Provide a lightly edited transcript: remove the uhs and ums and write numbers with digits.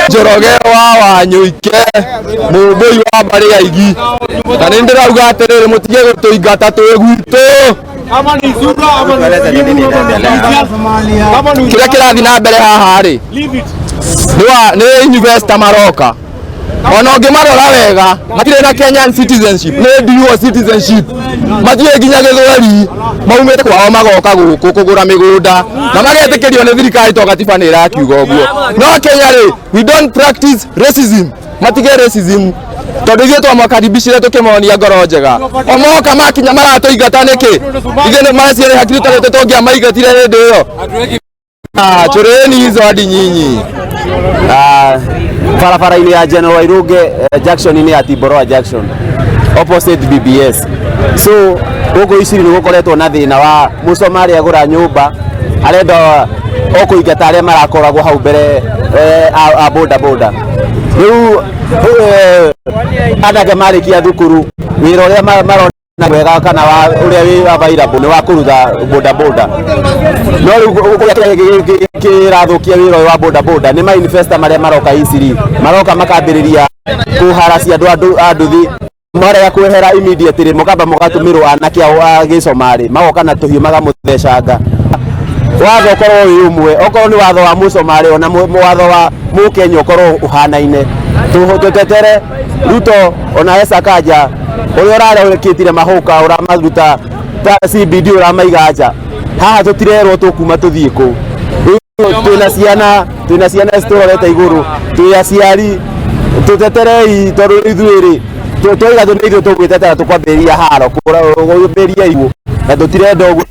Njoroge wa Wanyũike, mũmbũi wa mbarĩ ya Igi, na nĩ ndĩrauga atĩrĩrĩ, mũtige gũtũingata twĩ gwitũ. Kĩrĩa kĩrathiĩ na mbere haha rĩ, nĩ investor maroka. Ona ũngĩmarora wega, matirĩ na Kenyan citizenship, nĩ dual citizenship, matiũĩ nginya Gĩthweri. Maumĩte kwao magoka gũkũ kũgũra mĩgũnda na magetĩkĩrio nĩ thirikari to gatiba nĩ ĩrakiuga ũguo. No Kenya rĩ, we don't practice racism. Matige racism, tondũ ithuĩ twamakaribicire tũkĩmonia ngoro njega. O moka makinya maratũingata nĩkĩ? Ithuĩ nĩ mareciria hakiri tarĩ tũngĩamaingatire hĩndĩ ĩyo? Ah, choreni hizo hadi nyinyi. Ah, barabara-inĩ ya General Wairũnge, junction-inĩ ya Timboroa junction opposite BBS. So gũkũ Iciri nĩ gũkoretwo na thĩna wa mũcomarĩ agũra nyũmba, arenda o kũingata arĩa marakoragwo hau mbere, a boda boda. Rĩu anake marĩkia thukuru, wĩra ũrĩa marona wega kana wa ũrĩa wĩ available nĩ wa kũruta boda boda. No rĩu kũrĩa kĩrathũkia wĩra ũyũ wa boda boda nĩ ma investor marĩa maroka Iciri, maroka makambĩrĩria kũharacia andũ a nduthi. Marega kwehera immediately, mũkamba mũgatũmĩrwo anake ao a gĩcomarĩ, magoka na tũhiũ magamũthecanga. Watho ũkorwo wĩ ũmwe, okorwo nĩ watho wa mũcomarĩ ona watho wa mũkenya ũkorwo ũhanaine. Tũtetere Ruto ona Sakaja ũrĩa ũrarekĩtire mahũka, ũramaruta ta CBD, ũramaiga nja. Haha tũtirerwo tũkuma tũthiĩ kũ. Rĩu twĩna ciana citũrorete igũrũ, twĩ aciari. Tũteterei, tondũ ithuĩ rĩ, twaiga nĩ ithuĩ tũgwĩtetera, tũkwambĩrĩria haro, kwambĩrĩria iguũ, na tũtirenda ũguo.